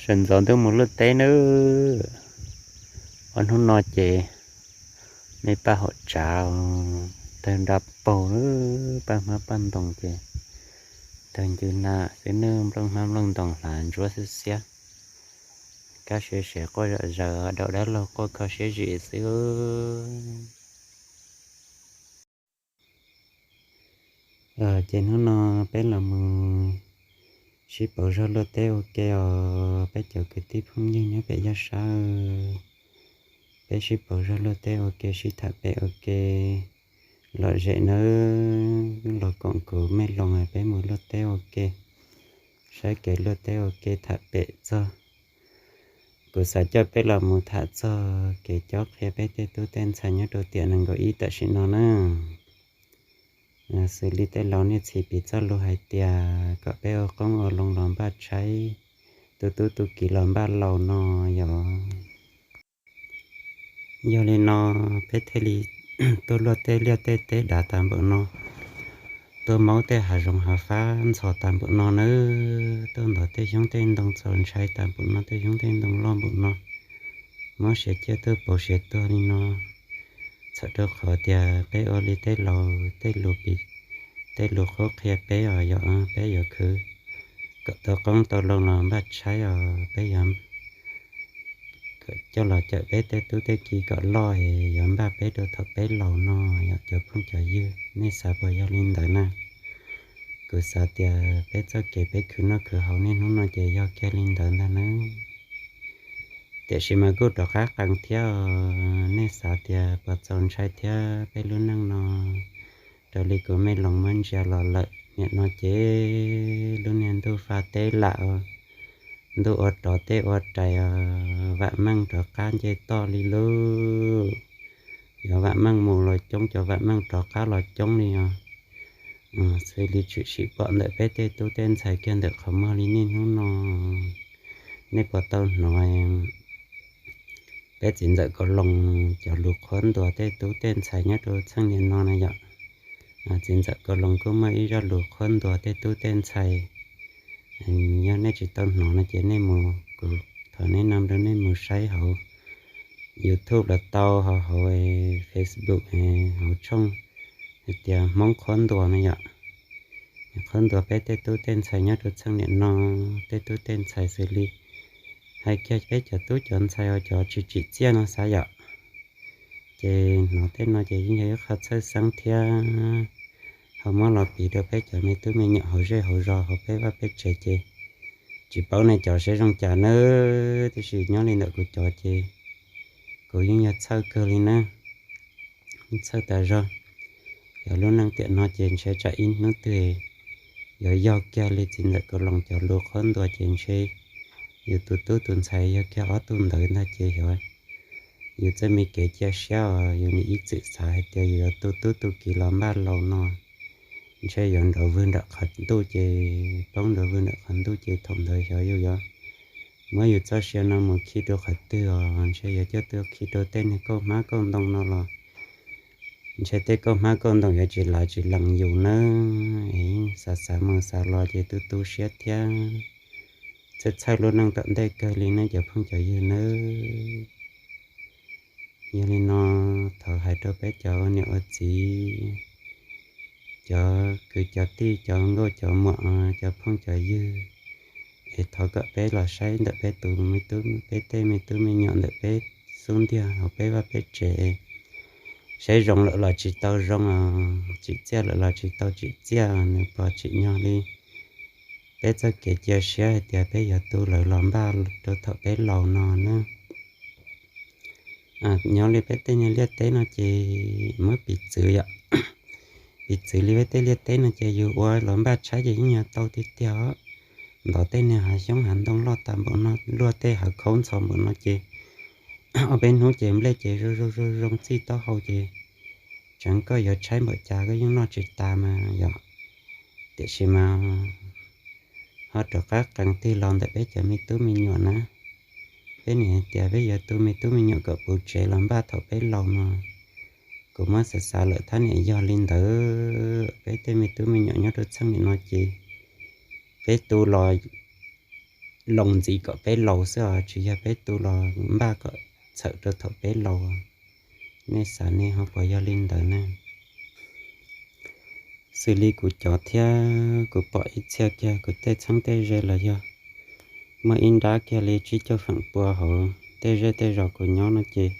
Sawv ntxov ntuj mus luaj teb nawb. Ob hnub no ces nej paj hauv tsav tawg nra paug, paj hmab paj ntoos ces tawg ncw nam xwb nawb, nplooj hmab nplooj ntoos hlav ntsuab xiab xiab, kab siav sev quaj zom zaws, daus dab laug quaj kho siab zim xwb. Ces hnub no peb los mus sib pauv zog luaj teb ua ke os, peb cov kwv tij phooj ywg nyob pem Yaj Sab. Peb sib pauv zog luaj teb ua ke, sib tham pem ua ke lom zem nawb, los koom kuv mej loos peb mus luaj teb ua ke, saib kev luaj teb ua ke tham pem txog. Kuv xav coj peb los mus tham txog kev cob qhia peb tej tub tej ntxhais nyob rau tiam nees nkaum ib tam sim no na. Xws li tej laus niaj txhis piv txoj lus hais tias kom peb ua qoob ua loo los npaj tshaib, tu tub tu kiv los npaj laus no yog. Yog li no peb thiaj li tuaj luaj tej liaj tej teb dav tas npaum no, tuaj maub tej hav zoov hav fab ntxhov tas npaum no nawb, tuaj ntov tej xyoob tej ntoo txaus ntshai tas npaum no, tej xyoob tej ntoo loj npaum no, mob siav ciaj tuaj pauv siav tuag li no. Txhawm rau qhov tias peb ua li tej laus tej lus piv, tej lus qhuab qhia peb os, yog peb yuav khwv kom tau qoob tau loo los npaj tshaib os, peb yuav coj los cawm peb tej tub tej ki kom loj es yuav npaj peb rau thaum peb laus no, yog cov phooj cov ywg, nej xav puas yog li ntawd na? Kuv xav tias peb txoj kev peb khwv noj khwv haus niaj hnub no ces yog kiag li ntawd ntag nawb. Tiam sis mas kuj rov qab qees thiab os, nej xav tias puas txaus ntshai thiab peb lub neej no? Raws li kuv mej loos muab ntsia los lawm, nim no ces lub niag ntuj faj teb lam, ntuj ua rov teb ua rais os, vam meej rov qab nce toj li lauj. Cov vam meej mus los coob, cov vam meej rov qab los coob li os. Xws li tshwm sim pom ntawm peb tej tub tej ntxhais kiag ntawm qhov muag li niaj hnub no, nej puas tau hnov peb txiv ntxawm Kaus Loos cov lus qhuab ntuas tej tub tej ntxhais nyob rau txheej niam no na yom? Txiv ntxawm Kaus Loos kuj muaj ib zaj lus qhuab ntuas tej tub tej ntxhais. Yog nej tsis tau hnov no ces nej mus, kuv thov nej no rau nej mus saib hauv YouTube los tau, hauv, hauv Facebook, hauv tshooj hais tias Hmoob Qhuab Ntuas no yom. Qhuab ntuas peb tej tub tej ntxhais nyob rau txheej niam no, tej tub tej ntxhais xws li hais kiag peb cov tub cov ntxhais uas cov tsis tsim txiaj no xav yom. Ces hnov tej no ces yeej yog ib qho txhawj xeeb thiab. Ho muab los piv rau peb cov me tub me nyuam hauv zej hauv zos hauv peb vaj peb tsev ces tsis paub nej cov siab zoo cas nawb, tiam sis nyob li ntawm kuv cov ces kuv yeej yog txhawj kawg li na. Txhawj tas zog. Yog lub neej tiam no ces ntshe tsam ib hnub twg yuav yog kiag li txiv ntxawm Kaus Loos cov lus qhuab ntuas ces ntshe yus tus tub tus ntxhais yog kiag ob tug ntawd ntag ces yog yus txoj me kev cia siab os, yus nim ib txwm xav hais tias yus yuav tu tub tu kiv los npaj laus no, ntshe yuav nrov vwg nram qhov ntuj ces, poob nrov vwg nram qhov ntuj ces thaum ntawd xyov yus yuav muab yus txoj sia no mus khi rau qhov twg os, ntshe yuav coj tuaj khi rau tej niag kauj hmab kauj ntoo no los ntshe tej kauj hmab kauj ntoo yuav tsis lav tsis lees yus nawb. Xav xav mus xav los ces tu tu siab thiab txhawj txhawj lub neej tom ntej kawg li nawb cov phooj cov ywg nawb. Yog li no, thov hais rau peb cov ua niam ua txiv, cov kwv cov tij, cov nkauj cov muam, cov phooj cov ywg, es thov kom peb los saib ntawm peb tus me tub, peb tej me tub me nyuam ntawm peb xub ntiag hauv peb vaj peb tsev, saib zoo lawm los tsis tau zoo, tsim txiaj lawm los tsis tau tsim txiaj, nws pom tsim nyog li peb txoj kev cia siab hais tias peb yuav tu lawv los npaj rau thaum peb laus no na. Nyob li peb tej niag liaj teb no ces muab piv txwv yom, piv txwv li peb tej liaj teb no ces yus ua los npaj tshaib ces yeej yog tau tiag tiag os. Ntov tej niag hav xyoob hav ntoo loj tas npaum no, luaj tej hav khaub ntxhov npaum no ces ob peb hnub ces nplej ces zoo zoo zoo zoo txij taub hau ces tseev koj yuav tshaib npaum cas koj yeej noj tsis tas mas yom. Tiam sis mas ho rov qab qees tig los ntawm peb cov me tub me nyuam na. Peb nim hais tias peb yuav tu me tub me nyuam kom puv tsev los npaj thaum peb laus no. Kuv muab xav xav lawm thab niam yog li ntawd, peb tej me tub me nyuam nyob rau txheej niam no ces peb tu los loo ntxiv kom peb laus xwb os, tsis yog peb tu los npaj kom txhawm rau thaum peb laus. Nej xav nej ho puas yog li ntawd ne? Xws li kuv cov thiab kuv pom ib txhia kiag kuv tej txheeb tej ze los yog muaj ib nrab kiag li tsib caug feem pua hauv tej zej tej zos kuv nyob no ces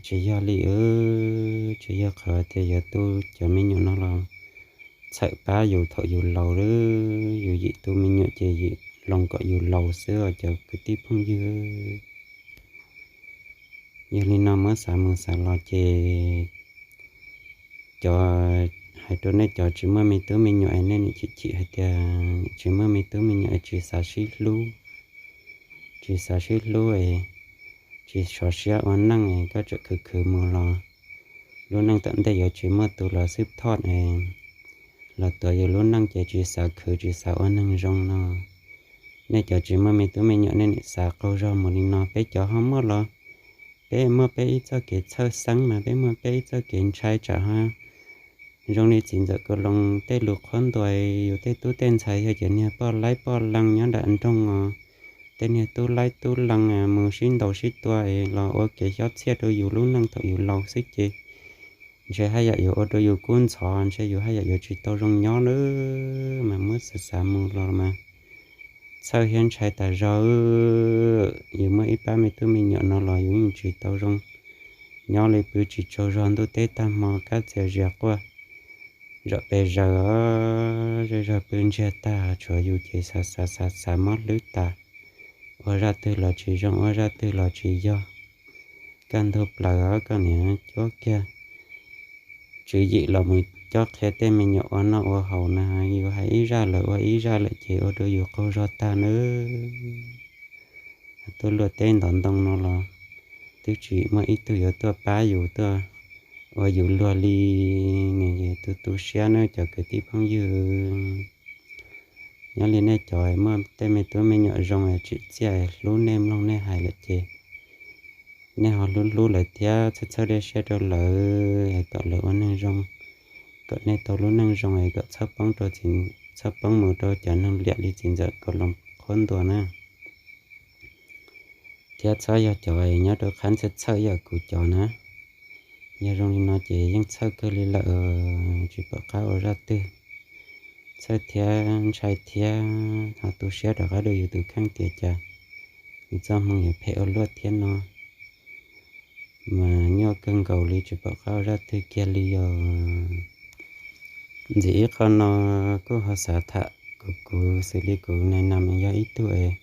tsis yog li, tsis yog qhov tias yuav tu cov me nyuam no los txhawm pab yus thaum yus laus lawm. Yus yim tu me nyuam ces yim loo kom yus laus xwb os cov kwv tij phooj ywg. Yog li no muab xav mus xav los ces cov, hais rau nej cov tsis muaj me tub me nyuam es nej nim chim chim hais tias tsis muaj me tub me nyuam es tsis xav sib hlub, tsis xav sib hlub es tsis sov siab ua neej es koj tseem khwv khwv mus los lub neej tom ntej yuav tsis muaj tus los xwb thoj es los tuav yus lub neej ces tsis xav khwv tsis xav ua neeg zoo no. Nej cov tsis muaj me tub me nyuam nej nim xav qaug zog mus li no, peb cov ho muaj los peb muaj peb ib txoj kev txhawj xeeb mas peb muaj peb ib txoj kev ntshai tsam ho zoo li txiv ntxawm Kaus Loos tej lus qhuab ntuas, yus tej tub tej ntxhais yog cov niag poj laib poj lees nyob nram nroog os, tej niag tub laib tub lees mus sib ntaus sib tua los ua kev xyob txhiaj rau yus lub neej thaum yus laus xwb ces ntshe haj yam yuav ua rau yus kub ntxhov, ntshe yus haj yam yuav tsis tau zoo nyob lawm mas muab xav xav mus los mas txhawj thiab ntshai tas zog. Yus muaj ib pab me tub me nyuam no los yus yeej tsis tau zoo nyob li, pw tsis tsaug zog ntuj teb tag hmo, kab txias zias quaj zom pes zaws, zej zog pw ntsiag tag, tshuav yus ces xav xav xav xav mob hlwb tas, ua zaj twg los tsis zoo ua zaj twg los tsis yog, kaj ntug plaws koj niam cuab kiag tswv yim los mus cob qhia tej me nyuam ua noj ua haus na, yus hais ib zaj lawv ua ib zaj lawm ces ua rau yus qaug zog tag nawb. Tuaj luaj teb ntov ntoo no los twb tsis muaj ib tug yuav tuaj pab yus tuaj ua yus luag li, nws tu tu siab nawb cov kwv tij phooj ywg. Nyob li nej cov muaj tej me tub me nyuam zoo tsim txiaj hlub nej mloog nej hais lawm ces nej ho hlub hlub lawv thiab txhawj txhawj dej siab rau lawv es kom lawv ua neeg zoo, kom nej tau lub neej zoo es kom txhob poob rau, txhob poob mus rau cov neeg liam li txiv ntxawm Kaus Loos qhuab ntuas na. Thiab txhob yog cov nyob rau qhab txhawj txhawj yam kuv cov na. Yog zoo li no ces yeej txhawj kawg li lawm, tsis pom qab ua zaj twg. Txhawj thiab ntshai thiab ho tu siab rov qab rau yus tus kheej tias cas yus txoj hmoo yuav phem ua luaj thiab no, mas nyuaj kawg nkaus li tsis pom qab ua zaj twg kiag li os. Ntxiv ib qho no kuj ho xav tham kuv, kuv xws li kuv nais nas mas yog ib tug es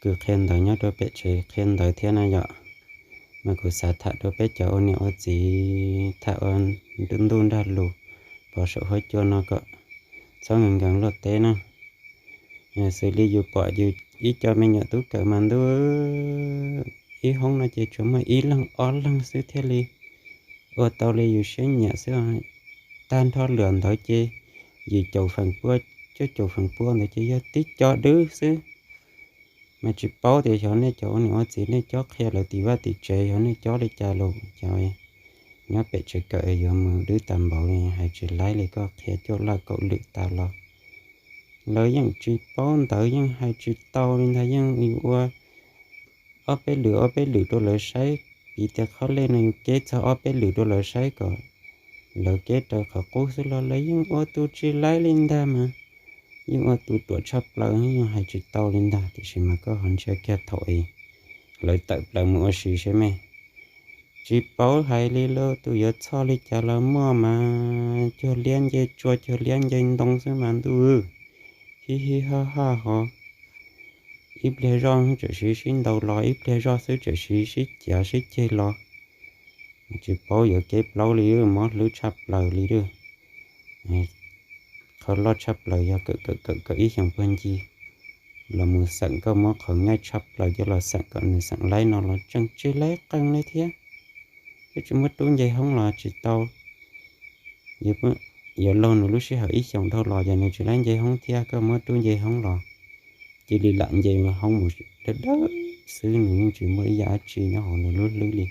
kws qhia ntawv nyob rau pem tsev qhia ntawv thiab na yom, mas kuv xav tham rau peb cov ua niam ua txiv tham ua ntuj nrag lus pov saum huab cua no kom txhob nkees nkees luaj teb na. Xws li yus pom yus ib co me nyuam tub kawm mas ntuj, ib hoob no ces tsuas muaj ib leeg ob leeg xwb thiaj li ua tau li yus siab nyiam xwb. Tag nrho lwm ntawd ces yim caum feem pua, cuaj caum feem pua ntawd ces yog tib co dwb xwb. Mas tsis paub tias xyov nej cov ua niam ua txiv nej cob qhia lawv tim vaj tim tsev, xyov nej cob li cas los cov nyob pem tsev kawm yuav mus dwb tas npaum li, hais tsis laib li, koj qhia cuaj laj kaum lwm tas los lawv yeej tsis paub ntawv, yeej hais tsis tau li ntag, yeej yus ua ob peb lwm ob peb lwm rau lawv saib, piv tias qhob lej no yus keb txog ob peb lwm rau lawv saib kom lawv keb raws qhov qub xwb los lawv yeej ua tus tsis laib li ntag mas, yeej ua tus ruam tshaj plaws, yeej hais tsis tau li ntag. Tiam sis mas koj ho ntsia kiag thaum es lawv tawm plaws mus ua si seb me, tsis paub hais li lauj, tus yuav txhoj li cas los muaj mas cuag liab nce tsua cuag liab nce ntoo xwb mas ntuj, hib hib haj haj hov. Ib pliag zoj tseem siv sib ntaus los, ib pliag zoj xwb tseem siv sib cav sib ceg los. Tsis paub yuav keb plaub li, mob hlwb tshaj plaws li lawm. Qhov loj tshaj plaws yog kawm kawm kawm ib xyoos puag ncig los mus xeem, koj muab qhov ngaij tshaj plaws coj los xeem kom nws xeem laib no los tseem tsis laib qees li thiab. Twb tsis muab rub nce hoob los tsis tau. Yuav laug nws lub sij hawm ib xyoos dhau los ces nws tsis laib nce hoob thiab, koj muab rub nce hoob los cia li lam nce hoob mus dawb dawb xwb, nws yeej tsis muaj ib yam dab tsi nyob hauv nws lub hlwb li,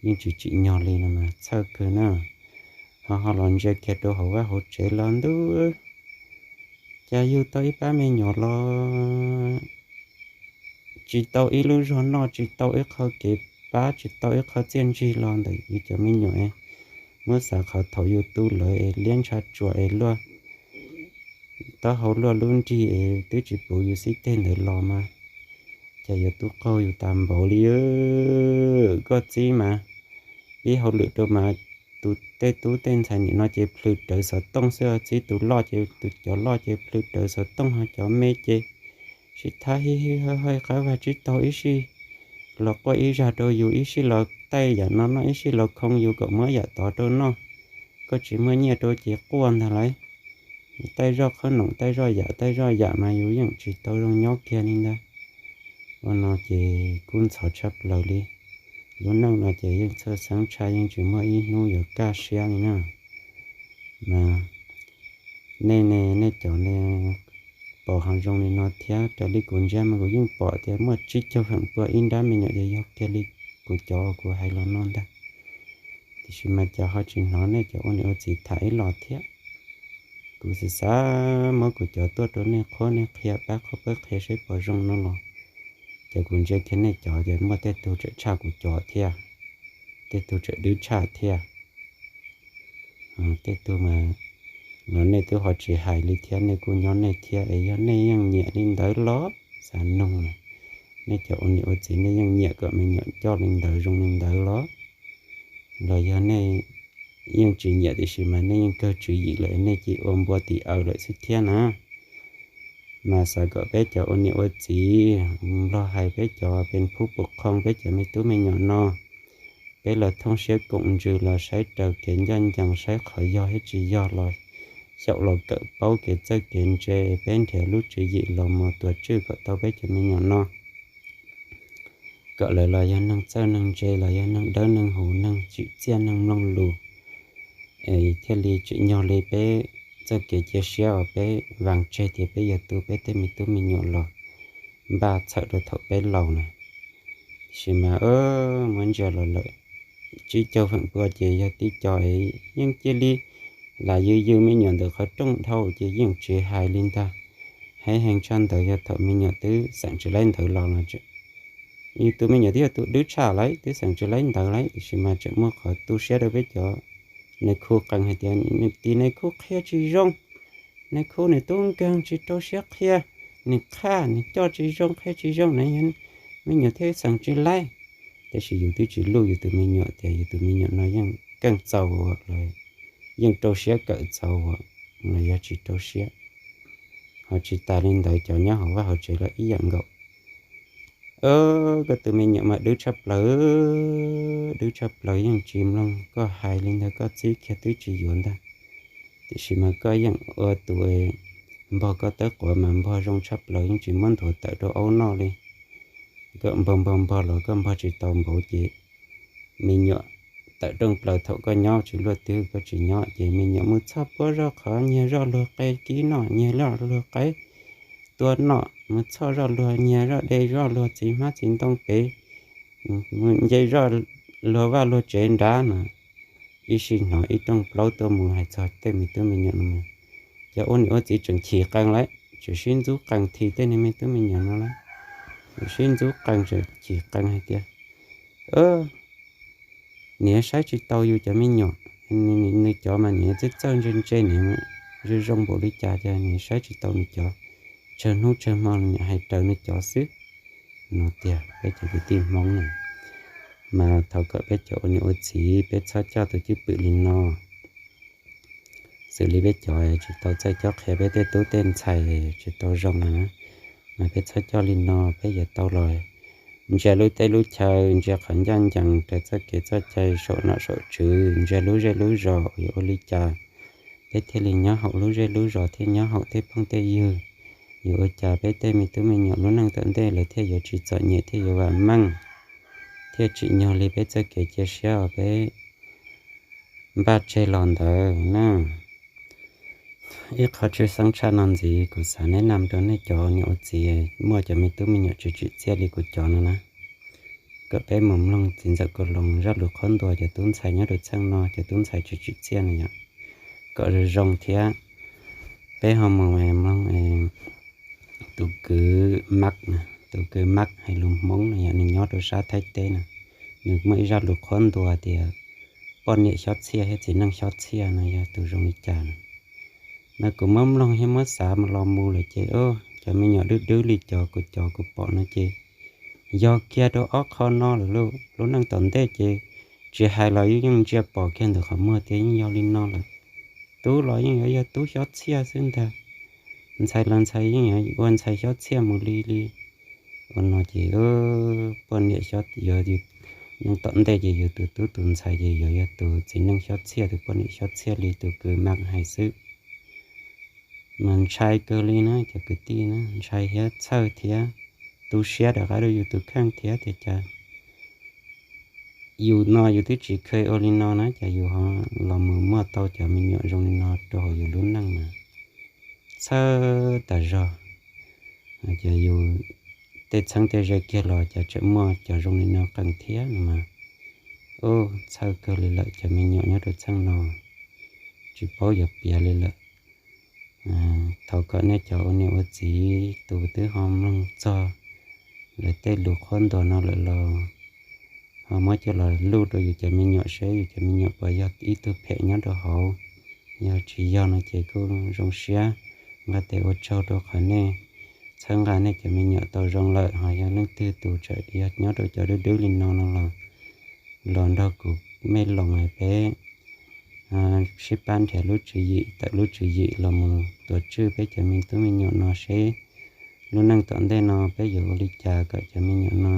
yeej tsis tsim nyog li no mas txhawj kawg na. Ho ho los ntsia kiag rau hauv vaj hauv tsev los ntuj, Yog yug tau ib pab me nyuam los tsis tau ib lub zog noj, tsis tau ib qho kev pab, tsis tau ib qho txiaj ntsig los ntawm yus cov me nyuam, muab xav qhov thaum yus tu lawv es liab ntsha tsuas es luaj taub hau luaj lub nrig es twb tsis puv yus xib teg ntawd los mas, ces yuav tub qaug yus tas npaum li. Koj txib mas ib hauj lwm rau mas tus tej tub tej ntxhais nim no ces plhws rawv xov tooj xwb, txib tus loj ces tus cov loj ces plhws rawv xov tooj, ho cov me ces sib thab hib hib hawj hawj qab vag tsib taug, ib sij los quaj ib zag rau yus, ib sij los taij yam no noj, ib sij los khoo yus kom muab yam tod rau noj. Koj tsis muaj nyiaj rau ces quaj ntag lauj. Taij zoj qhob noom, taij zoj yam, taij zoj yam mas yus yeej tsis tau zoo nyob kiag li ntag. Ua no ces kub ntxhov tshaj plaws li. Lub neej no ces yeej txhawj xeeb tshaj, yeej tsis muaj ib hnub yuav kaj siab li na. Mas nej ne, nej cov ne pom ho zoo li no thiab, raws li kuv ntsia mas kuv yeej pom tias muaj tsib caug feem pua ib nrab me nyuam ces yog kiag li kuv cov kuv hais los no ntag. Tiam sis mas cas ho tsis hnov nej cov ua niam ua txiv tham ib los thiab. Kuv xav xav muab kuv cov tuaj rau nej qhuab nej qhia, pab qhuab pab qhia saib puas zoo no los, ces kuv ntsia kiag nej cov ces muaj tej tug tseem tshaj kuv cov thiab, tej tug tseem dwb tshaj thiab. Tej tug mas los nej twb ho tsis hais li thiab, nej kuj nyob nej thiab es yog nej yeej nyiam li ntawd los xav nug, nej cov ua niam ua txiv nej yeej nyiam kom me nyuam coj li ntawd zoo li ntawd los, los yog nej yeej tsis nyiam tiam sis mas nej yeej kawg tswv yim lawm nej cia ua npua tim aws lawm xwb thiab na. Mas xav kom peb cov ua niam ua txiv, los hais peb cov pes phub puv qhoo peb cov me tub me nyuam no, peb los thooj siab koom ntsws los saib raws kev ncaj ncees, saib qhov yog thiab tsis yog los xyaum los kawm paub kev txawj kev ntse, peb nrhiav lub tswv yim los mus tuav tswj kom tau peb cov me nyuam no, kom lawv los yog neeg txawj neeg ntse, los yog neeg dawb neeg huv, neeg tsim txiaj neeg mloog lus, es thiaj li tsim nyog li peb txoj kev cia siab uas peb vas tseg tias peb yuav tu peb tej me tub me nyuam los npaj txhawm rau thaum peb laus na. Tiam sis mas muab ntsia los lawm tsib caug feem pua ces yog tib co es yeej cia li lam yws yws me nyuam ntawm qhov rooj dhau ces yeej tsis hais li ntag. Heev heev tshaj ntawd yog thaum me nyuam twb xeem tsis laib ntawv los no, yus tus me nyuam twb yog tus dwb tshaj lawm, twb xeem tsis laib ntawv lawm, tiam sis mas tseem muaj qhov tu siab rau peb cov nais khu qee hais tias nws tis nais khu qhia tsis zoo, nais khu nws tub nkeeg tsis rau siab qhia, nws qhaj nws coj tsis zoo qhia tsis zoo na, me nyuam thiaj xeem tsis laib. Tab sis yus twb tsis luj yus tus me nyuam tias yus tus me nyuam no yeej keej txaus, yeej rau siab kawm txaus los yog tsis rau siab. Ho tsis tas li ntawd cov nyob hauv vaj hauv tsev los ib yam nkaus. Koj tus me nyuam mas dwb tshaj plaws, dwb tshaj plaws yeej tsis mloog koj hais li ntag, koj txib kiag twb tsis yuav ntag. Tiam sis mas koj yeej ua tus npog koj tawb quav mas npog zoo tshaj plaws yeej tsis muab nthuav tawm rau aub noj li. Koj npog npog npog los koj npog tsis tau npaum ces me nyuam tawm rooj plaws thaum koj nyob tsis luaj twg koj tsis nyob ces me nyuam mus txhoj puab zoj qhov nyiag zoj luag qe kib noj, nyiag zoj luag qe tua noj, mus txhoj zoj luag nyiag zoj de zoj luag txiv hmab txiv ntoo pem, nce zoj luag vaj luag tsev nrad no. Ib sij hnov ib rooj plaub tuaj mus hais txog tej me tub me nyuam no, cov ua niam ua txiv tseem chim qee lawm, tseem sib ntxub qee thi tej niag me tub me nyuam no lawm. Tseem sib ntxub qee, tseem chim qee hais tias, niam saib tsis tau yus cov me nyuam, nws cov mas niam txawj txawj ntse ntse, niam zoo zoo npaum li cas ces niam saib tsis tau nws cov, tsawg hnub tsawg hmo los niam hais raws nws cov xwb. No tiag peb cov kwv tij Hmoob na, mas thov kom peb cov ua niam ua txiv peb txhob coj tus cwj pwm li no. Xws li peb cov tsis tau txawj cob qhia peb tej tub tej ntxhais tsis tau zoo na, mas peb txhob coj li no, peb yuav tau los ntsia lub teb lub chaw, ntsia qhov ncaj ncees raws txoj kev txoj cai saum nom saum tswv, ntsia lub zej lub zos yuav ua li cas peb thiaj li nyob haum lub zej lub zos thiab nyob haum tej phooj tej ywg. Yuav ua cas peb tej me tub me nyuam lub neej tom ntej lawv thiaj yuav tsis txom nyem thiaj yuav vam meej, thiaj tsim nyog li peb txoj kev cia siab uas peb npaj tseg los ntawd na. Ib qho tshwj xeeb tshaj no ntxiv kuv xav nes nam rau nej cov niam ua txiv muaj cov me tub me nyuam tsis tsim txiaj li kuv cov no na, kom peb mus mloog txiv ntxawm Kaus Loos zaj lus qhuab ntuas cov tub ntxhais nyob rau txheej no, cov tub ntxhais tsis tsim txiaj no yom, kom zoo zoo thiab. Peb ho mus mloog Tus kwv Mab, tus kwv Mab hais lus Hmoob no yog nws nyob rau sab Thaib teb na. Nws muaj ib zaj lus qhuab ntuas tias poj niam xyob txhiaj thiab txiv neej xyob txhiaj no yog tus zoo li cas na. Mas kuv muab mloog thiab muab xav los mus lawm ces cov me nyuam dub dub li cov kuv cov kuv pom no ces yog kiag rau ob qho no lawm lauj. Lub neej tom ntej ces tsis hais los yeej yeej ntsia pom kiag ntawm qhov muag tias yeej yog li no lawm. Tub los yeej yuav yog tub xyob txhiaj xwb ntag. Ntxhais los ntxhais yeej yuav ua ntxhais xyob txhiaj mus li li. Ua no ces poj niam xyob, yog neej tom ntej ces yus tus tub tus ntxhais ces yuav yog tus txiv neej xyob txhiaj, tus poj niam xyob txhiaj li tus kwv Mab hais xwb. Mas ntshai kawg li na cov kwv tij na, ntshai thiab txhawj thiab tu siab rov qab rau yus tus kheej thiab tias cas yus no yus twb tsis kheev ua li no na, cas yus ho los mus muaj tau cov me nyuam zoo li no rau hauv yus lub neej na. Txhawj tas zog. Ces yus tej txheeb tej ze kiag los cas tseem muaj cov zoo li no qees thiab no mas. Ub, txhawj kawg li lawm cov me nyuam nyob rau txheej no, tsis paub yuav piav li lawm. Thov kom nej cov ua niam ua txiv tus twb ho mloog txog lawv tej lus qhuab ntuas no lawm los ho muab coj los luj rau yus cov me nyuam seb yus cov me nyuam puas yog ib tug phem nyob rau hauv. Yog tsis yog no ces kuj zoo siab nqa tes ua tsaug rau qhov nej txhawb nqa nej cov me nyuam tau zoo lawm. Ho yog leej twg tus tseem yog nyob rau cov dub dub li no no los, los nrog kuv mej loos peb sib pab nrhiav lub tswv yim, tawm lub tswv yim los mus tuav tswj peb cov me tub me nyuam no seb lub neej tom ntej no peb yuav ua li cas kom cov me nyuam no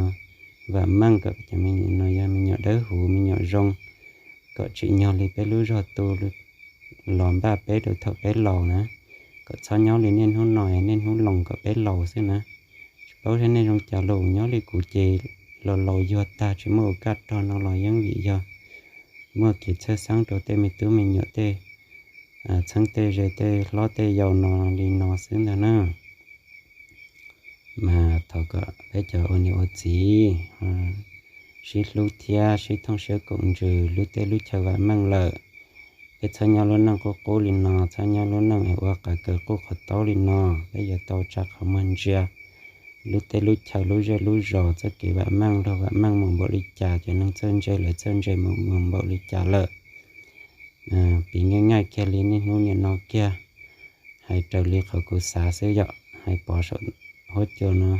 vam meej, kom cov me nyuam no yog me nyuam dawb huv me nyuam zoo, kom tsim nyog li peb lub zog tu los npaj peb rau thaum peb laus na, kom txhob nyob li niaj hnub no niaj hnub loos kom peb laus xwb na. Tsis paub seb nej zoo cas los nyob li kuv ces los laus yuag tag tsis muaj ua kaj rog no los yeej vim yog muaj kev txhawj xeeb rau tej me tub me nyuam tej txheeb tej ze tej hlob tej yau no li no xwb ntag na. Mas thov kom peb cov ua niam ua txiv sib hlub thiab sib thooj siab koom ntsws lub teb lub chaw vam meej lawm. Peb txhob nyob lub neej qub qub li no, txhob nyob lub neej es ua qav kaws quj qhov taub li no. Peb yuav tau tsa qhov muag ntsia lub teb lub chaw lub zej lub zos txoj kev vam meej, luag vam meej mus npaum li cas, cov neeg txawj ntse lawv txawj ntse mus mus npaum li cas lawm. Piv nyiaj nyiaj kiag li niaj hnub niaj no kiag, hais raws li qhov kuv xav xwb yom, hais pov saum huab cua no,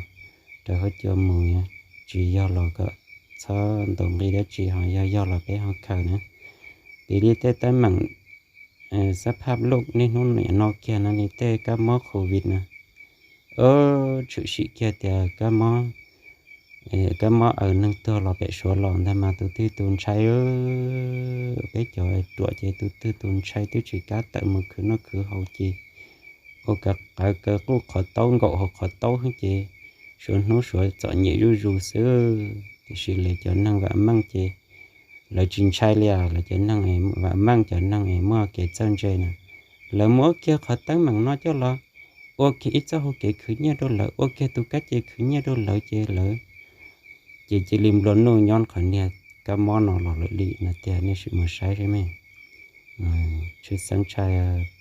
raws huab cua mus, tsis yog los kom txhob ntaus nqi dab tsi, ho yog yog los peb ho khaws na. Piv li tej teeb meem xab phaj luj niaj hnub niaj no kiag no li tej kab mob covid na, tshwm sim kiag tias kab mob, kab mob aws neeg tuag los pem Suav los ntag mas tus twg tus ntshai. Peb cov ruam ces tus twg tus ntshai twb tsis kam tawm mus khwv noj khwv haus ces ua kav qav kaws quj qhov taub nkaum hauv qhov taub xwb ces suav hnub suav txom nyem zuj zus xwb. Tiam sis lawv cov neeg vam meej ces lawv tsis ntshai li os. Lawv cov neeg vam meej, cov neeg muaj kev txawj ntse na, lawv muab kiag qhov teeb meem no coj los ua kiag ib txoj hau kev khwv nyiaj rau lawv, ua kiag tus kab ce khwv nyiaj rau lawv ces lawv ces cia li nplua nuj nyob qhov niag kab mob no los lawm li no tiag. Nej sim mus saib seb mej. Tshwj xeeb tshaj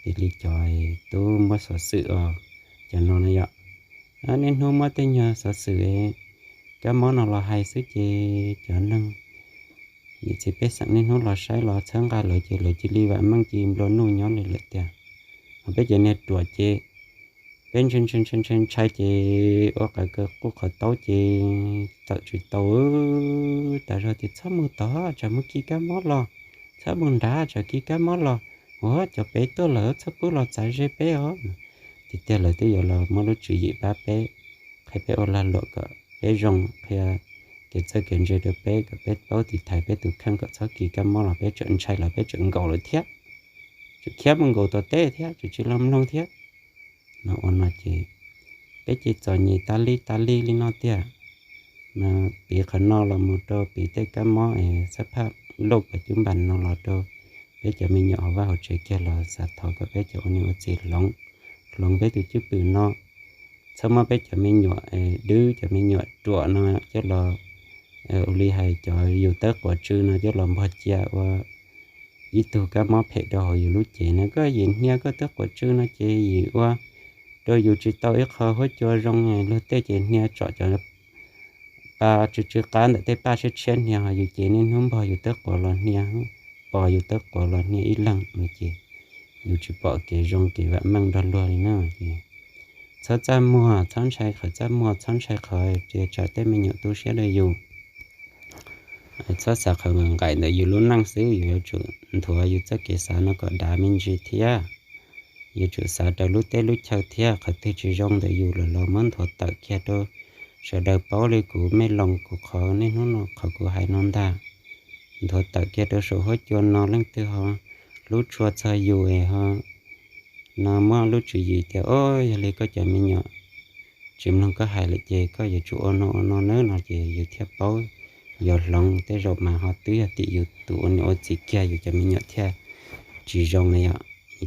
piv li cov tub muab xov xwm os, cov no no yom. Niaj hnub muab tej nyuag xov xwm kab mob no los hais xwb ces cov neeg niam txiv pej xeem niaj hnub los saib los txhawb nqa lawv ces lawv cia li vam meej cia li nplua nuj nyob li lawm tiag. Ho peb cov niag ruam ces peb ntshai ntshai ntshai ntshai ntshai ces ua qav kaws quj qhov taub ces tawm tsis tau. Tas zog tias txhob mus tod tsam muaj kis kab mob los, txhob mus nrad tsam kis kab mob los, ua cov pem tuaj lawm txhob pub los txav ze peb os. Tiag tiag lawv twb yuav los muab lub tswv yim pab peb, qhia peb ua lag luam kom peb zoo, qhia kev txawj kev ntse rau peb kom peb paub tiv thaiv peb tus kheej kom txhob kis kab mob los peb tseem ntshai los peb tseem nkaus lawm thiab, tseem khiav mus nkaus tom teb thiab tseem tsis los mloog thiab. No ua no ces peb ces txom nyem tas li tas li li no tiag. Piv qhov no los mus rau piv tej kab mob es xab phaj loj pas cub npas no los rau peb cov me nyuam hauv vaj hauv tsev kiag los xav thov kom peb cov ua niam ua txiv hloov, hloov peb tus cwj pwm no, txhob muab peb cov me nyuam dub cov me nyuam ruam no coj los ua li hais cov yus tawb quav tsw no coj los npog cia ua ib tug kab mob phem rau hauv yus lub cev no. Koj yim hnia koj tawb quav tsw no ces yim ua rau yus tsis tau ib qho huab cua zoo, luag tej ces hnia tsom cov pa tsw tsw qab ntawm tej paj tshiab tshiab hnia, ho yus ces niaj hnub npog yus tawb quav los hnia, pos yus tawb quav los hnia ib leeg no ces yus tsis pom kev zoo kev vam meej nrog luag li na. Ces txhob txaj muag, txhob ntshai qhov txaj muag, txhob ntshai qhov tias tsam tej me nyuam tu siab rau yus. Txhob xav qhov nqaim ntawm yus lub neej xwb, yus yuav tsum nthuav yus txoj kev xav no kom dav me ntsis thiab. Yuav tsum xav raws lub teb lub chaw thiab, qhov twg tsis zoo ntawm yus lawm los muab nthuav tawm kiag rau sawv daws paub li kuv mej loos kuv qhov niaj hnub no qhov kuv hais no ntag. Nthuav tawm kiag rau saum huab cua no, leej twg ho hlub tshua txog yus es ho no muab lub tswv yim tias, o, yog li koj cov me nyuam tsis mloog koj hais lawm ces koj yuav tsum ua no ua no nawb no ces yus thiaj paub, yuav hloov. Tej zaum mas ho twb yog tim yus tus ua niam ua txiv kiag yus cov me nyuam thiaj tsis zoo na yom.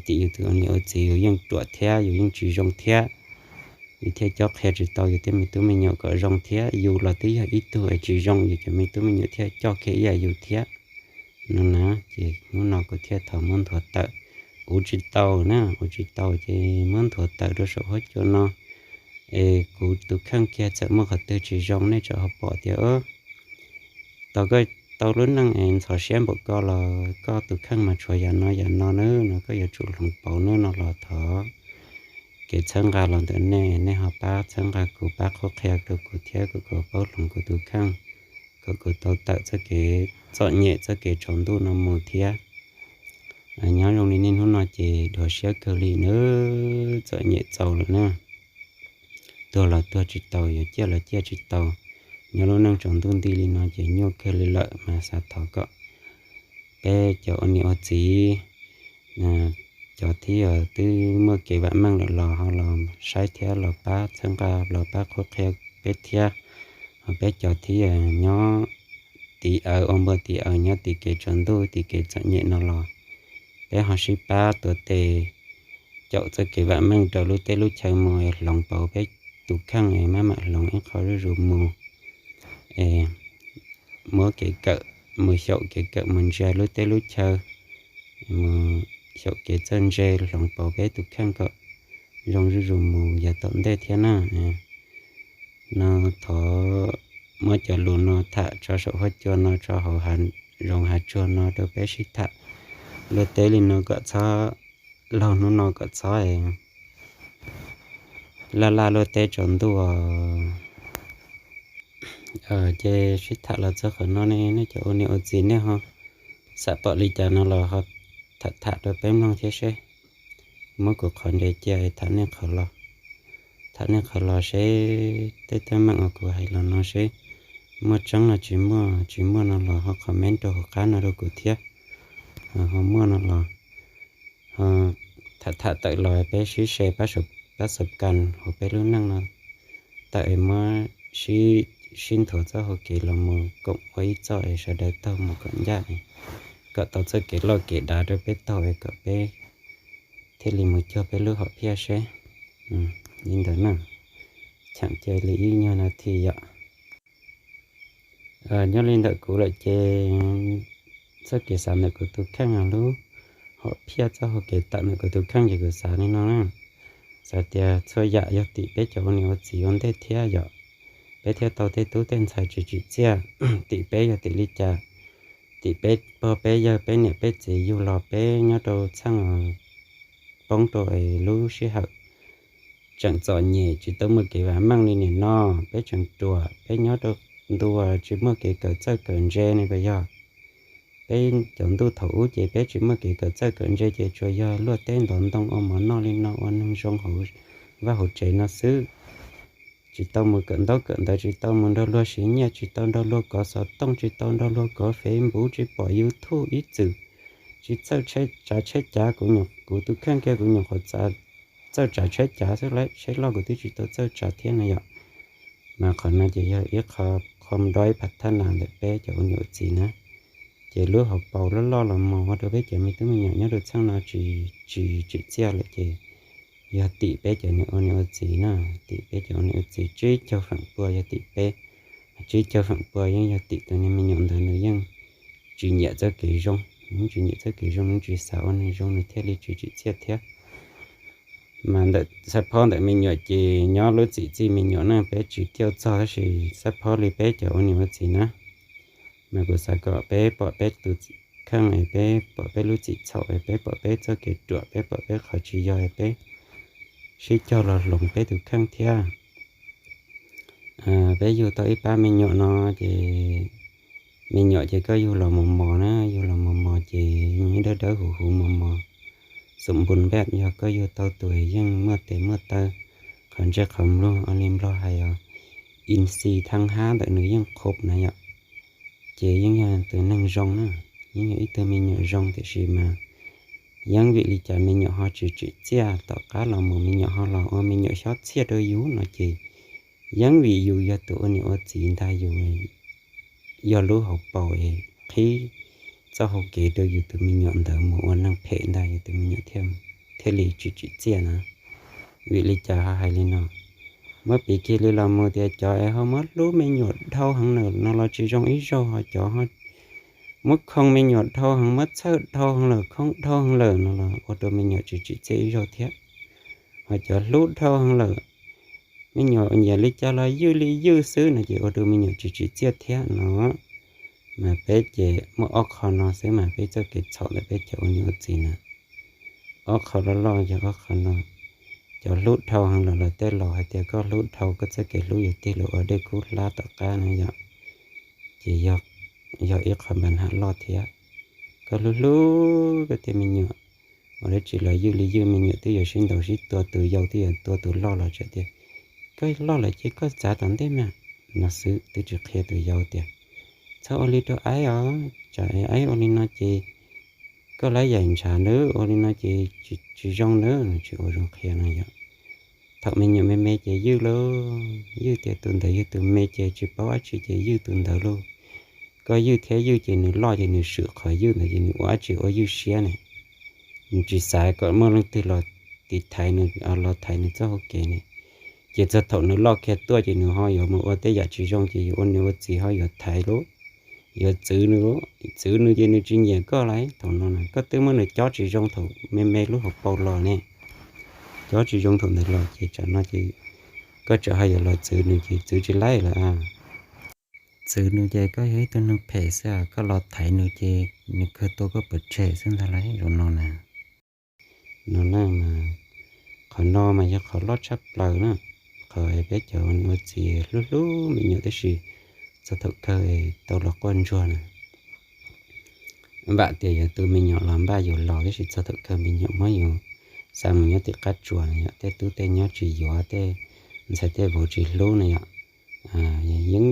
Tim yus tus ua niam ua txiv yus yeej ruam thiab yus yeej tsis zoo thiab, yus thiaj cob qhia tsis tau yus tej me tub me nyuam kom zoo thiab. Yus los twb yog ib tug es tsis zoo, yus cov me tub me nyuam thiaj coj kiag ib yam yus thiab no na. Ces hnub no kuv thiaj thov muab nthuav tawm. Ua tsis tau na, ua tsis tau ces muab nthuav tawm rau saum huab cua no. Es kuv tus kheej kiag txawm muaj qhov twg tsis zoo nej tsam ho pom tias, o, tau koj tau lub neej es ntxhov siab npaum ko los koj tus kheej mas tshuav yam no yam no nawb no, koj yuav tsum hloov pauv nawb no los thov kev txhawb nqa los ntawm nej, nej ho pab txhawb nqa kuv, pab qhuab qhia rau kuv thiab kom kuv paub hloov kuv tus kheej, kom kuv tau tawm txoj kev txom nyem txoj kev tsaus ntuj no mus thiab. Nyob zoo li niaj hnub no ces dua siab kawg li nawb, txom nyem txaus lawm na. Tuag los tuag tsis tau, yuav ciaj los ciaj tsis tau. Nyob lub neej tsaus ntuj nti li no ces nyuaj kawg li lawm mas xav thov kom peb cov ua niam ua txiv, cov thib twb muaj kev vam meej lawm los ho los saib thiab los pab txhawb nqa los pab qhuab qhia peb thiab. Ho peb cov thib nyob tiv aws ua npua tiv aws nyob tim kev tsaus ntuj tim kev txom nyem no los peb ho sib pab tuav tes caum txoj kev vam meej rau lub teb lub chaw mus es hloov pauv peb tus kheej es maj mam hloov ib qho zuj zus mus. Es muab kev kawm, mus xyaum kev kawm mus ntsia lub teb lub chaw, mus xyaum kev txawj ntse hloov pauv peb tus kheej kom zoo zuj zus mus yav tom ntej thiab na. No thov muab cov lus no tham tso saum huab cua no tso hauv hav zoov hav tsuag no rau peb sib tham. Luaj teb li no kom txhob, laug hnub no kom txhob laj laj luaj teb tsaus ntuj. Ces sib tham los txog qhov no ne, nej cov ua niam ua txiv nej ho xav pom li cas no los ho tham tham rau peb mloog thiab seb. Muab kuv qhov nres cia tham nej qhov los, tham nej qhov los seb tej teeb meem uas kuv hais los no seb muaj tseeb los tsis muaj, tsis muaj no los ho comment rau hauv qab no rau kuv thiab. Ho muaj no los tham tham tawm los peb sib share pab xov kas hauv peb lub neej no tawm es muab sib nthuav txoj hau kev los mus koom ua ib txoj es sawv daws taug mus kom ncaj, kom tau txoj kev loj kev dav rau peb taug es kom peb thiaj li mus cuag peb lub hom phiaj seb. Li ntawd na, cheem cia li ib nyuag nas this yom. Nyob li ntawm kuv lawm ces txoj kev xav ntawm kuv tus kheej, lub hom phiaj txoj hau kev tawm ntawm kuv tus kheej ces kuv xav li no na. Xav tias txhua yam yog tim peb cov ua niam ua txiv ua ntej thiab yom, peb thiaj tau tej tub tej ntxhais tsis tsim txiaj. Tim peb yog tim li cas? Tim peb pog peb yawg peb niam peb txiv yug los peb nyob rau txheej poob rau es lub sij hawm tseem txom nyem tsis tau muaj kev vam meej li nim no, peb tseem ruam, peb nyob rau ntu uas tsis muaj kev kawm txawj kawm ntse ne puas yog? Peb cov ntuj thaum ub ces peb tsis muaj kev kawm txawj kawm ntse ces tsuas yog luaj teb ntov ntoo ua mov noj li no ua neeg zoo hauv vaj hauv tsev no xwb. Tsis tau mus kawm ntaub kawm ntawv, tsis tau mus nrog luag siv nyiaj, tsis tau nrog luag kov xov tooj, tsis tau nrog luag kov Facebook, tsis pom YouTube ib txwm, tsis txawj tsav tsheb cav. Kuv, kuv tus kheej kiag kuv nyuam qhuav txawj tsav tsheb cav xwb, tsheb loj kuv twb tsis tau txawj tsav thiab no yom. Mas qhov no ces yog ib qho, qhov dob ib phav thab nas ntawm peb cov ua niam ua txiv na. Ces lub hauv paus loj loj los mus ua rau peb cov me tub me nyuam nyob rau txheej no tsis tsim txiaj lawm ces yog tim peb cov ua niam ua txiv na. Tim peb cov ua niam ua txiv tsib caug feem pua yog tim peb, tsib caug feem pua yeej yog tim tus niag me nyuam ntawd, nws yeej tsis nyiam txoj kev zoo, nws yeej tsis nyiam txoj kev zoo, nws tsis xav ua neeg zoo nws thiaj li tsis tsim txiaj thiab. Mas ntawm xab phob ntawm me nyuam ces nyob lub txim txij me nyuam na, peb tsis cauj txog tab sis xab phob li peb cov ua niam ua txiv na, mas kuv xav kom peb pom peb tus kheej es peb pom peb lub txim txhaum es peb pom peb txoj kev ruam, peb pom peb qhov tsis yog es peb sib cog los hloov peb tus kheej thiab. Peb yug tau ib pab me nyuam no ces me nyuam ces koj yug los mos mos na, yug los mos mos ces yeej dawb dawb huv huv mos mos, xum npun npaj, yog koj yug tau tus yeej muaj tes muaj taw, qhov ntsej qhov mluag ua li Nplog hais os, in xi thab hab ntawm nws yeej khob na yom. Ces yeej yog tus neeg zoo na, yeej yog ib tug me nyuam zoo, tiam sis mas yeej vim li cas me nyuam ho tsis tsim txiaj, tom qab los mus me nyuam ho los ua me nyuam xyob txhiaj rau yus no ces yeej vim yus yog tus ua niam ua txiv ntag, yus yog lub hauv paus es qhib txoj hau kev rau yus tus me nyuam ntawd mus ua neeg phem ntag, yus tus me nyuam thiaj li tsis tsim txiaj na. Vim li cas ho hais li no? Muab piv kiag li los mus tias cov es ho muab hlub me nyuam dhau heev lawm no los tsis zoo ib zaug, ho cov muab khoo me nyuam dhau heev, muab txhawj dhau heev lawm, khoo dhau heev lawm no los ua rau me nyuam tsis tsim txiaj ib zaug thiab. Ho cov hlub dhau heev lawm, me nyuam nyiam li cas los ywj li ywj xwb no ces ua rau me nyuam tsis tsim txiaj thiab no. Mas peb ces muaj ob qho no xwb mas peb txoj kev txhaum ntawm peb cov ua niam ua txiv na. Ob qho loj loj yog ob qho no. Cov hlub dhau heev lawm los tej laus hais tias koj hlub dhau koj txoj kev hlub yuav tig los ua dej kub hlab tom qab na yom. Ces yog ib qho npa nham loj thiab. Koj hlub hlub koj tej me nyuam, ua dab tsi los ywj li ywj, me nyuam twb yuav sib ntaus sib tua, tus yau twb yuav tua tus loj los tseem tias koj loj lawm ces koj txav tom ntej mas no xwb, twb tsis qhia tus yau tias txhob ua li rau aib os, tsam aib ua li no ces koj lab yaim ntshav nawb, ua li no ces tsis zoo nawb, tsis ua zoo qhia no yom. Thaum me nyuam me me ces ywj lauj, ywj tias tus ntawd yog tus me ces tsis paub dab tsi ces ywj tus ntawd lauj. Koj ywj thiab ywj ces nws loj ces nws swm qhov ywj ntawd ces nws ua dab tsi ua ywj siab ne. Nws tsis xav kom muaj leej twg los tiv thaiv nws, los thaiv nws txoj hau kev ne. Ces txog thaum nws loj kiag tuaj ces nws ho yuav mus ua tej yam tsis zoo ces yuav ua niam ua txiv ho yuav thaiv lauj, yuav txwv nws lauj. Txwv nws ces nws tsis nyiam koj lauj. Thaum no koj twb muab nws cob tsis zoo thaum me me lub hauv paus los ne, cob tsis zoo thaum ntawd los ces tsam no ces koj tseem ho yuav los txwv nws ces txwv tsis laib lawm a. Txwv nws ces koj yog ib tug neeg phem xwb, koj los thaiv nws ces nws kawg tua koj pov tseg xwb ntag lauj, zaum no na. No na, qhov no mas yog qhov loj tshaj plaws na, qhov peb cov ua niam ua txiv hlub hlub me nyuam tab sis txog thaum kawg tau los quaj ntsuag na. Vam tias yuav tu me nyuam los npaj yus los tab sis txog thaum kawg me nyuam muab yus xa mus nyob tim qab tsuas na yom, tej tub tej nyab tsis yuav, tej ntxhais tej vauv tsis hlub na yom. Yeej vim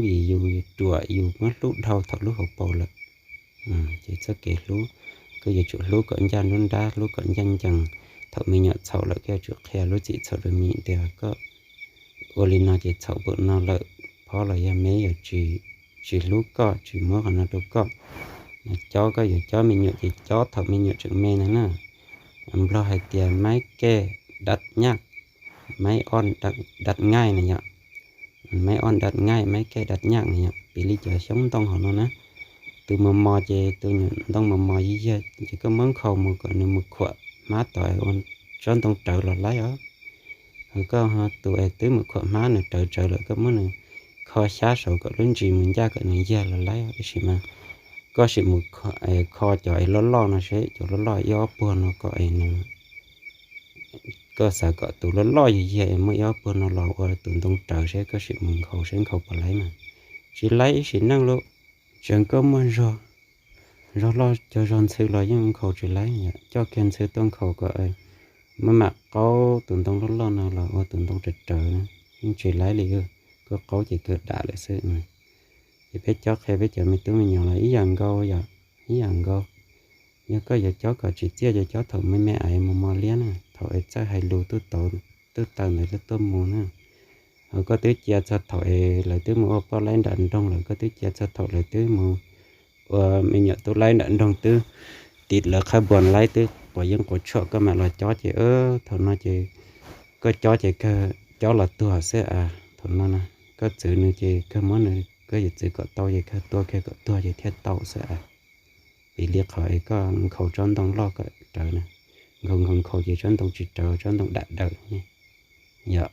yus ruam yus muab hlub dhau thaum lub hauv paus lawm. Ces txoj kev hlub, koj yuav tsum hlub kom ncaj nruab nrab, hlub kom ncaj ncees. Thaum me nyuam txhaum lawm koj yuav tsum qhia lub txim txhaum rau me nyuam tias koj ua li no ces txhaum npaum no lawm, phob los yog me yuav tsis, tsis hlub koj, tsis muab qhov no rau koj. Cob koj yuav cob me nyuam ces cob thaum me nyuam tseem me no na. Nplog hais tias maiv kej dab nyaj, maiv oj dab ngaij na yom. Maiv oj dab ngaij, maiv kej dab nyaj na yom, piv li cov xyoob ntoo hauv no na. Tus mos mos ces tus nyuam ntoo mos mos yig yag ces koj muab nkhaus mus kom nws mus khuam hmab tod ua tsob ntoo rawv los laib os. Ho koj tus es twb mus khuam hmab nws rawv tsawv lawm koj muab nws kho xyab saud kom lub ntsis mus ncaj kom nws yag los laib os. Tab sis mas koj sim mus kho cov es loj loj no seb, cov loj loj ib ob puag no kom es nws, koj xav kom tus loj loj yig yag es muaj ib ob puag no los ua tus ntoo rawv seb, koj sim mus nkhaus seb nkhaus puas laib mas. Tsis laib ib sim neej lauj. Tseem koj muaj zog, zog loj cog zog ntxhw los yeej nkhaus tsis laib. Coj kiag ntxhw tuaj nkhaus kom maj mam qaub tus ntoo loj loj no los ua tus ntoo rawv rawv na, yeej tsis laib li. Koj qaub ces kawg dam lawm xwb. Ces peb cob qhia peb cov me tub me nyuam los ib yam nkaus yom, ib yam nkaus. Yog koj yuav cob kom tsim txiaj ces cob thaum me me es mos mos liab na, thaum es txawj hais lus tuj taws ntawd tuaj mus na. Ho koj twb cia txog thaum es lawv twb mus ua poj laib nram nroog lawm, koj twb cia txog thaum lawv twb mus ua me nyuam tub laib nram nroog twb tiv lawv qhab npuas laib twb quav yeeb quav tshuam koj mam los cob ces thaum no ces koj cob ces kawg cob los tuag xwb a. Thaum no koj txwv nws ces kawg muab nws, koj yuav txwv kom tau ces kawg tua kiag kom tuag ces thiaj tau xwb a. Piv li qhov es koj nkhaus tsob ntoo loj kom rawv na, nkaus nkaus nkhaus ces tsob ntoo tsis rawv, tsob ntoo dam daws ne. Yog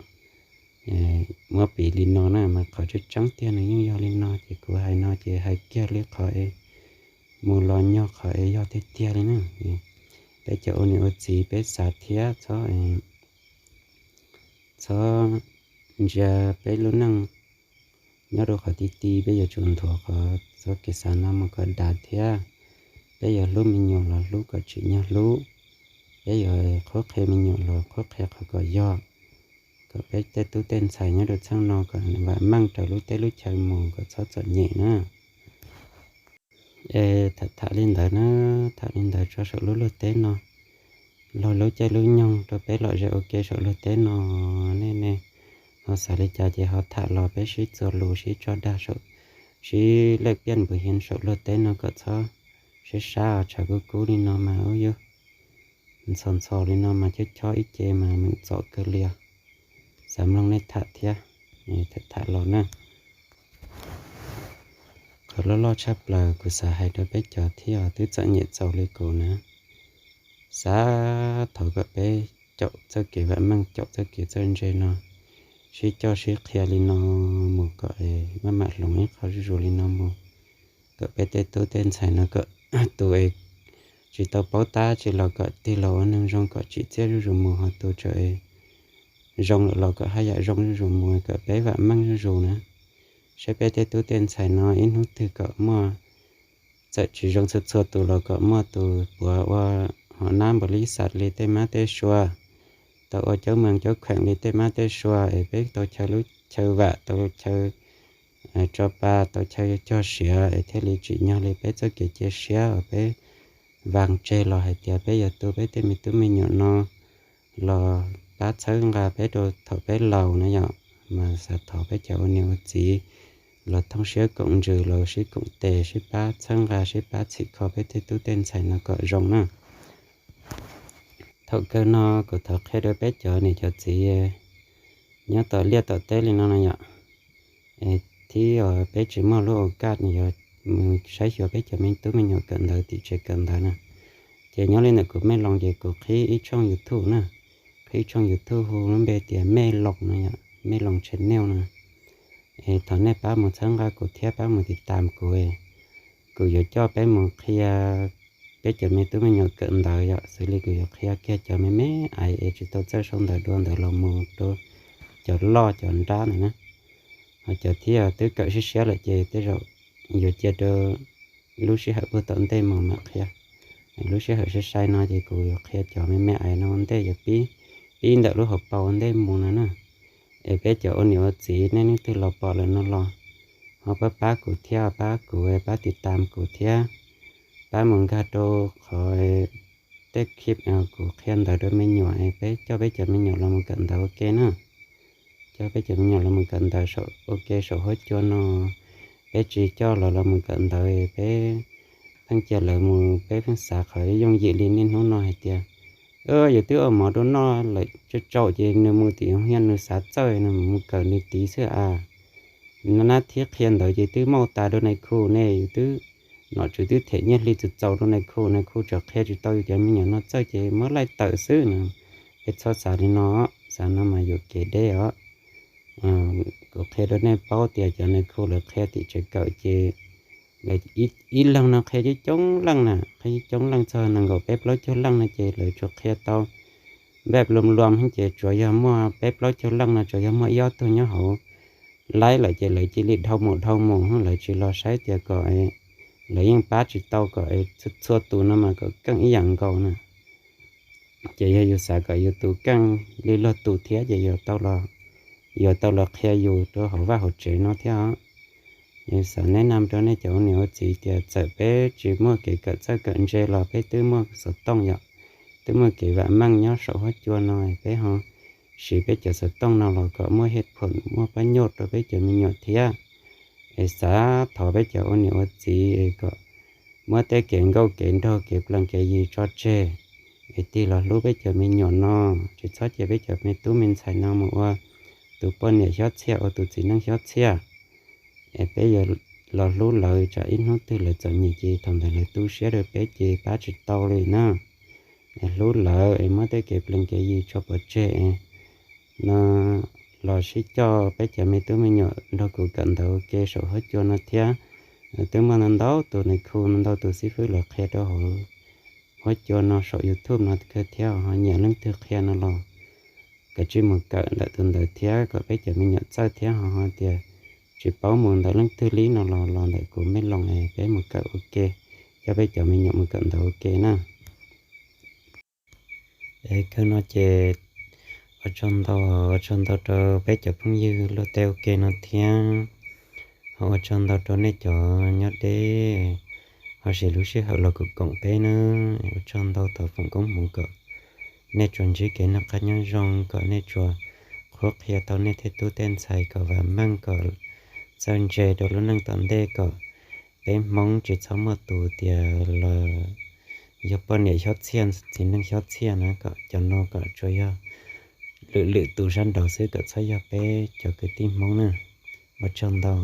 muab piv li no na mas qhov tseeb tseeb tiag nws yeej yog li no, ces kuv hais no ces hais kiag li qhov es mus los nyog qhov es yog tiag tiag li na. Peb cov ua niam ua txiv peb xav thiab txhob, txhob ntsia peb lub neej nyob rau qhov ti ti, peb yuav tsum nthuav qhov txoj kev xav no mus kom dav thiab. Peb yuav hlub me nyuam los hlub kom tsim nyog hlub, peb yuav qhuab qhia me nyuam los qhuab qhia qhov kom yog, kom peb tej tub tej ntxhais nyob rau txheej no kom vam meej raws lub teb lub chaw mus kom txhob txom nyem na. Es tham tham li ntawd na, tham li ntawd tso saum lub luag teb no, laug lub caij lub nyoog rau peb lom zem ua ke saum luag teb no. Nej ne, ho xav li cas ces ho tham los peb sib txuas lus sib tso dag saum, sib lej piaj npuv hiav saum luag teb no kom txhob sib sab tshav kub kub li no mas ub yug, ntxhov ntxhov li no mas chob chob ib ce mas meem txom kawg li os. Xav mloog nej tham thiab, tham los na. Qhov loj loj tshaj plaws kuv xav hais rau peb cov thiab twb txom nyem txaus li kuv na, xav thov kom peb caum txoj kev vam meej, caum txoj kev txawj ntse no, sib coj sib qhia li no mus kom maj mam hloov ib qho zuj zus li no mus, kom peb tej tub tej ntxhais no kom tus es tsis tau paub tab tsis los kom tig los ua neeg zoo kom tsim txiaj zuj zus mus, ho tus tseem zoo lawm los kom haj yam zoo zuj zus mus, kom peb vam meej zuj zus na. Saib peb tej tub tej ntxhais no ib hnub twg kom muaj, txawm tsis zoo txhua txhua tus los kom muaj tus puav ua hom nab npaum li xav li tej mab tej sua, tau ua coob mees coob kheem li tej mab tej sua es peb tau chaw lub chaw vam, tau chaw tso pa, tau chaw cog siav es thiaj li tsim nyog li peb txoj kev cia siab uas peb vaag tseg los hais tias peb yuav tu peb tej me tub me nyuam no los pab txhawb nqa peb rau thaum peb laus na yom. Mas xav thov peb cov ua niam ua txiv los thooj siab koom ntsws los sib koom tes sib pab txhawb nqa sib pab txhim kho peb tej tub tej ntxhais no kom zoo na. Thaum kawg no kuv thov qhia rau peb cov niam cov txiv nyob tom liaj tom teb li no no yom, es thib peb tsis muaj lub au kaj yuav mus saib xyuas peb cov me tub me nyuam kawm ntawv tim tsev kawm ntawv na, ces nyob li ntawm kuv mej loos ces kuv qhib ib tshooj YouTube na, qhib ib tshooj YouTube hu lub npe tias mej loos no yom, mej loos channel no. Es thov nej pab mus txhawb nqa kuv thiab pab mus tiv tam kuv, kuv yuav coj peb mus qhia peb cov me tub me nyuam kawm ntawv yom, xws li kuv yuav qhia kiag cov me me ais es tsis tau txawj sau ntawv dua ntawd los mus rau cov loj cov nrab ntawd na. Ho cov thiab twb kawm siab siab lawm ces tej zaum yuav cia rau lub sij hawm puag tom ntej mus mam qhia. Lub sij hawm sai sai no ces kuv yuav qhia cov me me ais no ua ntej, yuav pib, pib ntawm lub hauv paus ua ntej mus no na. Es peb cov ua niam ua txiv nej leej twg los pom lawm no los ho pab pab kuv thiab, pab kuv pab tiv tam kuv thiab, pab mus nkag rau qhov tej clip kuv qhia ntawv rau me nyuam es peb coj peb cov me nyuam los mus kawm ntawv ua ke na. Coj peb cov me nyuam los mus kawm ntawv ua ke saum huab cua no. Peb tsis coj los los mus kawm ntawv, peb pheej cia lawv mus, peb pheej xav qhov yooj yim li niaj hnub no hais tias yus twb ua mov rau noj lawm tsau tsau ces nws mus tim hoo hiaj nws xav txawj nws mus kawm nws tiv xwb a. Nab thib qhia ntawv ces twb maub tas rau nais khu ne, yus twb, nom tswv twb them nyiaj hli txaus txaus rau nais khu, nais khu tseem qhia tsis tau yus cov me nyuam no txawj ces muab laij tawm xwb no. Peb txhob xav li no, xav no mas yuam kev deb os. Kuv qhia rau nej paub tias cov nais khu lawv qhia tim tsev kawm ces lawv ib leeg no qhia coob coob leej na, qhia coob coob leej txog nees nkaum peb plaub caug leej no ces lawv tsuas qhia tau npaj luam luam ces tsuas yog muaj peb plaub caug leej no tsuas yog muaj ib ob tug nyob hauv laib lawm ces lawv cia li dhau mus dhau mus, lawv tsis los saib tias kom lawv yeej pab tsis tau kom txhua tus no mas kom keej ib yam nkaus na. Ces yog yus xav kom yus tus keej li luag tus thiab ces yuav tau los qhia yus rau hauv vaj hauv tsev no thiab os. Yus xav neb nam rau nej cov ua niam ua txiv tias txawm peb tsis muaj kev kawm txawj kawm ntse los peb twb muaj xov tooj yom, twb muaj kev vam meej nyob saum huab cua no, peb ho siv peb cov xov tooj no los kom muaj hej phoom muaj pab nyuj rau peb cov me nyuam thiab. Es xav thov peb cov ua niam ua txiv es kom muab tej kev nkauj kev nraug kev plees kev yig tso tseg, es tig los hlub peb cov me nyuam no, tsis txhob cia peb cov me tub me ntxhais no mus ua tus poj niam xyob txhiaj ua tus txiv neej xyob txhiaj. Es peb yuav los hlub lawv tsam ib hnub twg lawv txom nyem ces thaum ntawd lawv tu siab rau peb ces pab tsis tau li na. hlub lawv es muab tej kev plees kev yi tso pov tseg no los sib coj peb cov me tub me nyuam nrog kuv kawm ntawv ua ke saum huab cua no thiab. Twb muaj ntau ntau tus nais khu, ntau tus xib fwb lawv qhia rau hauv huab cua no saum YouTube no kawg thiab, ho nyiam leej twg qhia no los kav tsij mus kawm ntawm tus ntawd thiab kom peb cov me nyuam txawj thiab. Ho tias tsis paub mus ntawm leej twg li no los los ntawm kuv mej loos es peb mus kawm ua ke, coj peb cov me nyuam mus kawm ntawv ua ke na. Es kawg no ces ua tsaug ntau, ua tsaug ntau rau peb cov phooj ywg luaj teb ua ke no thiab. Ho ua tsaug ntau rau nej cov nyob deb ho siv lub sij hawm los koom koom peb na. Ua tsaug ntau, thov foom koob hmoov kom nej tsuas ntsib kev noj qab nyob zoo, kom nej tsuas qhuab qhia tau nej tej tub tej ntxhais kom vam meej, kom txawj ntse rau lub neej tom ntej, kom peb Hmoob tsis txhob muaj tus tias los yog poj niam xyob txhiaj, txiv neej xyob txhiaj na, kom cov no kom tsuas yog lwm lwm tus sab nraud xwb, kom txhob yog peb cov kwv tij Hmoob na. Ua tsaug ntau.